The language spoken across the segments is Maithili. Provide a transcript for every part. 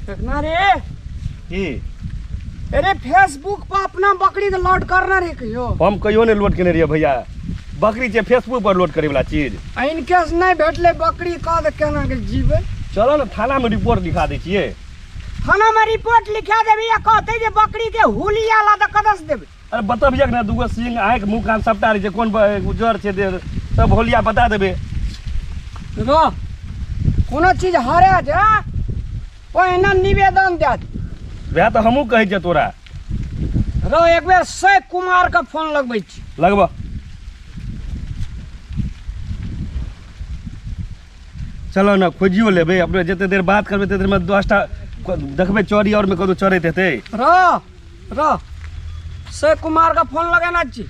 देखना रे। की? अरे फेसबुक पर अपना बकरी के लोड करना रे कहियो। हम कहियो नहि लोड केने रहियै भैया। बकरी छै फेसबुक पर लोड करे वाला चीज। आ इनकेस नहि भेटलै बकरी कह तऽ केना के जीबै? चलो ने थाना में रिपोर्ट लिखा दै छियै। थाना में रिपोर्ट लिखा देबी आ कहतै जे बकरी के हुलिया ला तऽ कतऽ से देबै? अरे बतबियक ने, दूगो सींग आँखि मुँह कान सबटा रहै छै, कोन उज्जर छै देह सब होलिया बता देबै। रह कोनो चीज हरा जा ओहिना निवेदन दए दे। वएह तऽ हमहूँ कहै छियै तोरा। रह एक बेर शेख कुमार के फोन लगबै छी। लगबऽ। चलो ने खोजियो लेबै अपने, जते देर बात करबै तते देर में 10टा देखबै चोरी और में कतौ चढ़ैत हेतै। रह रह शेख कुमार का फोन लगाना छी।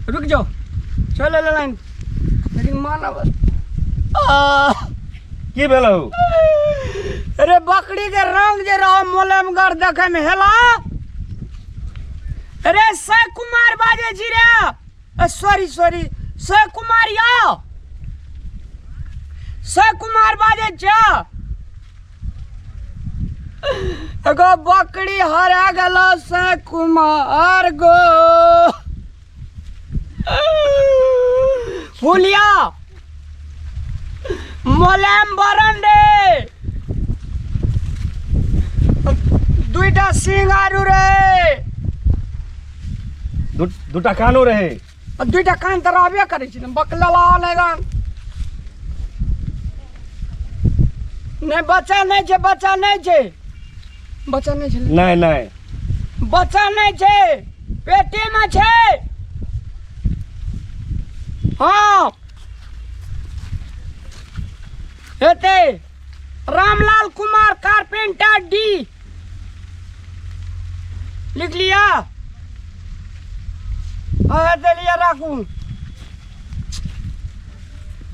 रुक जाओ, चल ले लाइन। लेकिन मानव की भेलौ? अरे बकरी के रंग जे रहो मोलेमगर देखे में हेला। अरे शेख कुमार बाजे छी रे। सॉरी सॉरी, शेख कुमार यो, शेख कुमार बाजे छ। एगो बकरी हरा गेलो शेख कुमार गो। फुलिया मोलायम बरन रे, दुईटा सिंह आरू रे, दूटा कानो रहे। आ दुईटा कान तऽ रहबे करै छै ने, बकलला नहि रान। नहि बच्चा नहि छै, बच्चा नहि छै, बच्चा नहि छै। नहि नहि बच्चा नहि छै, पेटे मे छै। हाँ हेतै। रामलाल कुमार कारपेंटर डी लिख लिया। हाँ हेतै, लिया राखू,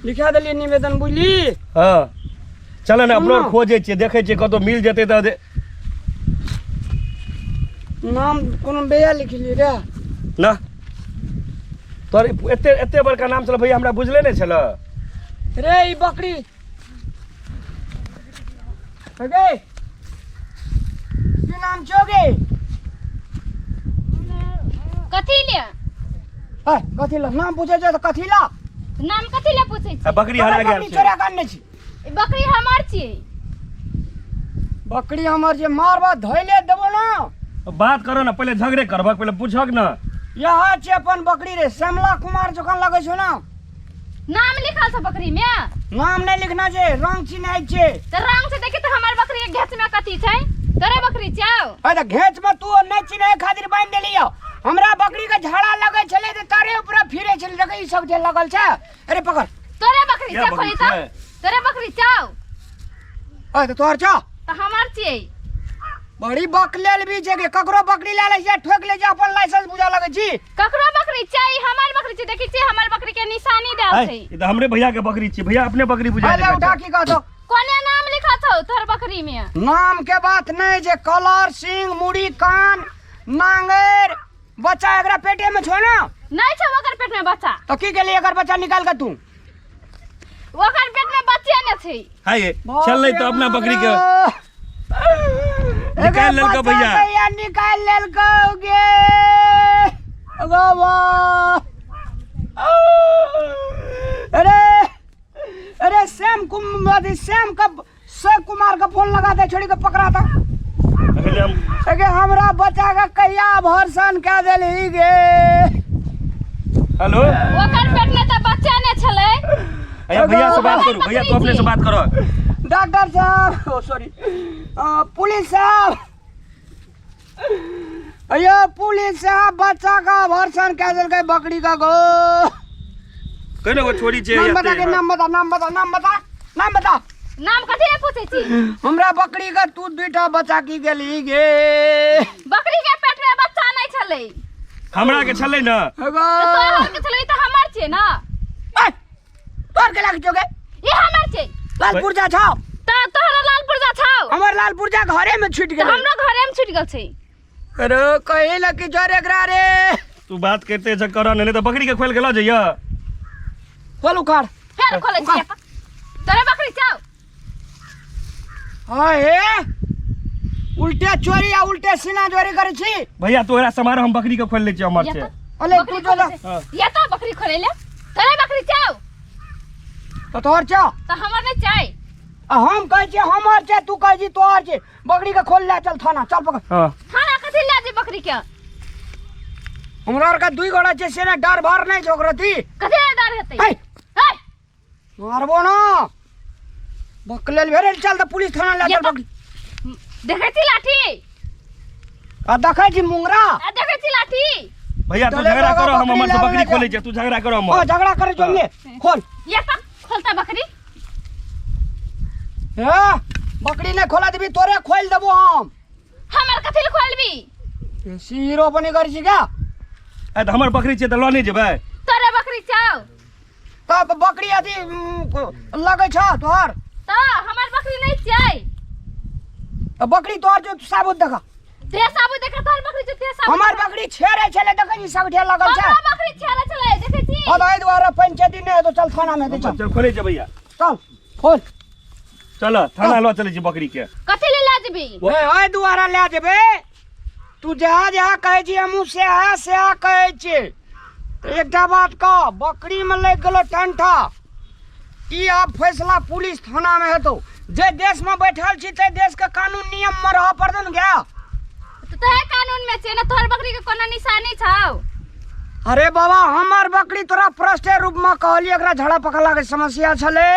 लिखा देलियै निवेदन, बुझली? हाँ चल ने अपनो सुनना। खोजै छियै, देखै छियै कतौ मिल जेतै तऽ नाम कोनो बेया लिखलियै रे ना। तोर एते एते बड़का नाम छल भैया, हमरा बुझले नहि छल रे। ई बकरी गे की नाम छौ गे? कथी ले? ए कथी ला नाम पूछै छै तऽ कथी ला? नाम कथी ले पूछै छी? आ बकरी हरा गेल बकरी छै। चोरा के आनने छी। ई बकरी हमर छी। बकरी हमर जे मारबा धैले देबो ना। बात करो ना, पहिले झगड़े करबक, पहिले पूछक ना। यहाँ छै अपन बकरी रे, श्यामला कुमार जकाँ लगै छौ ना। नाम लिखल छै बकरी में? नाम नहीं लिखना छै, रंग चिन्है छै। त रंग से देखी त हमर बकरी के घेंच में कथी छै? तोरे बकरी छौ? अरे त घेंच में तू नहीं चिन्है खातिर बांधि देलियौ। हमरा बकरी के झाड़ा लगै छलै त तारे ऊपर फिरै छलै, देखै ई सब जे लगल छै। अरे पकड़। तोरे बकरी क्या छौ? बकरी खोली त। छै? तोरे बकरी छौ? अरे त तोहर छौ? त हमर छियै। बड़ी बकलेल भी छै के, ककरो बकरी ले लै छै, ठोक लै छै, अपन लाइसेंस बुझा लगै छी। ककरो बकरी छै? हमर बकरी छै। देखै छियै हमर बकरी के निशानी देल है, छै। ई तऽ हमरे भैया के बकरी छी, भैया अपने बकरी बुझा अरे देलकै। उठा की कहतो? कोने नाम लिखल छौ तोहर बकरी में? नाम के बात नहीं जे, कलर सिंग मुड़ी कान नांगेर बच्चा एकरा पेटे में छो ना? नहीं छौ ओकर पेट में बच्चा। तो की केली एकर बच्चा निकाल के तू? ओकर पेट में बच्चे ने छै। है ये, चल नहीं तो अपना बकरी के निकाल लेलको भैया। भैया निकाल लेलको गे बाबा। अरे अरे श्याम कुमार, श्याम का शेख कुमार का फोन लगा दे, छोड़ी के पकड़ा था। अरे हम अगे हमरा बच्चा के कहिया भरसन कह देलही गे। हेलो। ओकर पेट में त बच्चा ने छलै। अरे भैया से बात करू, भैया तो अपने से बात करो। डॉक्टर साहब, ओ सॉरी, पुलिस साहब, अयो पुलिस साहब, बच्चा का भरसन कह देलकै बकरी का गो। कने गो छोड़ी छे? नाम बता के, नाम बता, नाम बता, नाम बता, नाम बता। नाम कथी ले पूछै छी? हमरा बकरी का तू दुईटा बच्चा की गेली गे? बकरी के पेट में बच्चा नहीं छलै। हमरा के छलै ना। एगो। त तोहर के छलै त हमर छै ना। ए, तोहर के लाग छौ गे? ई हमर छै। लाल पुर्जा छौ? त तोहर लाल पुर्जा छौ? हमर लाल पुर्जा घरे में छूट त गेलै। हमरो घरे में छूट गेल छै। अरे कहे ला कि जर एकरा रे। तू बात करते छ कर, नहीं त बकरी के खोल के ल जइया। खोल उखाड़। फेर खोलै छियै। तोरे बकरी छौ? हाँ हे उल्टे चोरी आ उल्टे सीना चोरी करै छी। भैया तोरा समार, हम बकरी के खोल लै छियै हमर या छै। तऽ अले बकरी तू जो खोले छै। या तऽ बकरी खोले ले, तोरे बकरी छौ। तऽ तोहर छौ। तऽ हमर नहि छै। आ हम कहै छियै हमर छै, तू कहै छी तोहर छै। बकरी के खोल ले चल थाना, चल पकड़। हाँ। थाना कथी ले जे बकरी के? हमरा आर के दुई गोड़ा छै से ने डर भर नहि छै ओकरा थी। कथी ले डर हेतै? हे। हे। मारबो ना बकलेल भेल, चल तऽ पुलिस थाना ले ये चल तो- बकरी। देखै छी लाठी? आ देखै छी मुंगरा? आ देखै छी लाठी? भैया तू चले झगड़ा बाबा, करो, हम बकरी हमर से लाबै बकरी ले खोले छै, तू झगड़ा करो ओ हमर। झगड़ा करे जो ले खोल। ये तऽ खोलता बकरी। हे बकरी नहि खोला देबी तोरे खोल देबो हम। हमर कथी ले खोलबी? बेसी हीरो बनी करै छी क्या? ए तऽ हमर बकरी छै तऽ लऽ नहि जेबै? तोरे बकरी छौ। तब बकरी अथी लगै छौ तोहर? तऽ हमर बकरी नहि छै। तऽ बकरी तोहर जो साबुत देखा। ते साबुत देखा, तोहर बकरी जो ते साबुत। हमर बकरी छेड़े छलै, देखै छी सगठे लगल छै। हमरो बकरी छेड़े छलै, देखै छी। हँ तऽ एहि दुआरे पंचायती नहि हेतौ, चल थाना मे हेतै, चल। चल खोले छै भैया। चल खोल। चल थाना लऽ चलै छी बकरी के। कथी ले लए जेबी? ए एहि दुआरे लए जेबै, तू जहाँ जहाँ कहै छी हमहूँ सएह सएह कहै छियै। तऽ एकटा बात कह, बकरीमे लागि गेलौ टंठा, ई आब फैसला पुलिस थानामे हेतौ। जे देशमे बैठल छी ताहि देशके कानून नियममे रहऽ पड़तौ ने गै। तऽ तोहे कानून में छै ने, तोहर बकरी के कोनो निशानी छौ? अरे बाबा हमर बकरी तोरा प्रश्न रूपमे कहलियै, एकरा झड़ा पकड़लाके समस्या छलै।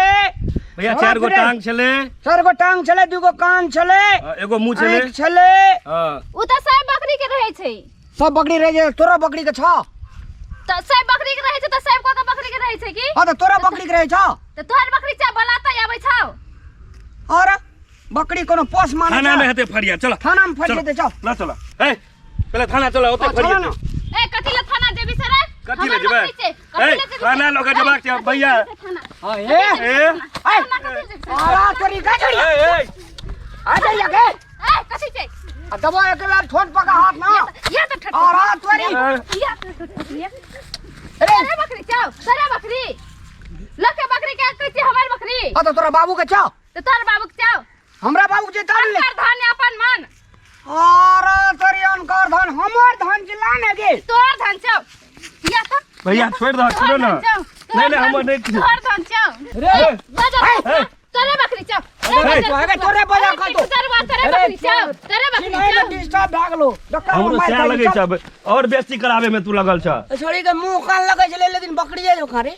भैया चारि गो टांग छलै। चारि गो टांग छलै, दू गो कान छलै, एगो मुँह छलै, आँखि छलै। हँ। ओ तऽ सब बकरी के रहै छै। सब बकरी रहै छै, तोरो बकरी के छौ। तऽ सब बकरी के रहै छै तऽ सब को बकरी के रहै छै की? हँ तऽ तोरो बकरी के रहै छौ। तऽ तोहर बकरी छै भला तऽ आबै छौ। और बकरी कोनो पोस मानै थाना में हेतै फरिया, चल। थाना में फरिया, चल। ल चल। ए पहिले थाना चल, ओते हाँ, फरिया। चल ना। ए कथी ले थाना जेबी सर? कथी ले जेबै? ए थाना लऽ के जेबाक छै भैया। हाँ, ए ए ए आरा तोरी का छोड़ी। ए ए आ जाइया के। ए कथी छै? आ दबा एक बार ठोट पका हाथ ना। या तऽ ठट। आरा तोरी। या तऽ ठट। अरे तोरे बकरी छौ, तोरे बकरी। लके बकरी के कहै छी हमर बकरी। हाँ तो तोरा बाबू के छौ। तऽ तोहर बाबू के छौ। हमरा बाबू के तारू ले। अनकर धन अपन मन। अरे तोरी अनकर धन हमर धन जिला ने गे। तोहर धन छौ। या तऽ भैया छोड़ दह, छोड़ो ना। नहीं नहीं हमर नहीं। तोहर धन छौ। रे बजा तोरे बकरी छौ। अरे तोरे बजा का तो। तोरे बकरी छौ, तोरे बकरी छौ। डिस्टर्ब भए गेलो। हमरो सएह लगै छै, और बेसी कराबे में तू लगल छ। छोड़ी के मुंह कान लगै छलै लेकिन बकरिए जोखा रे।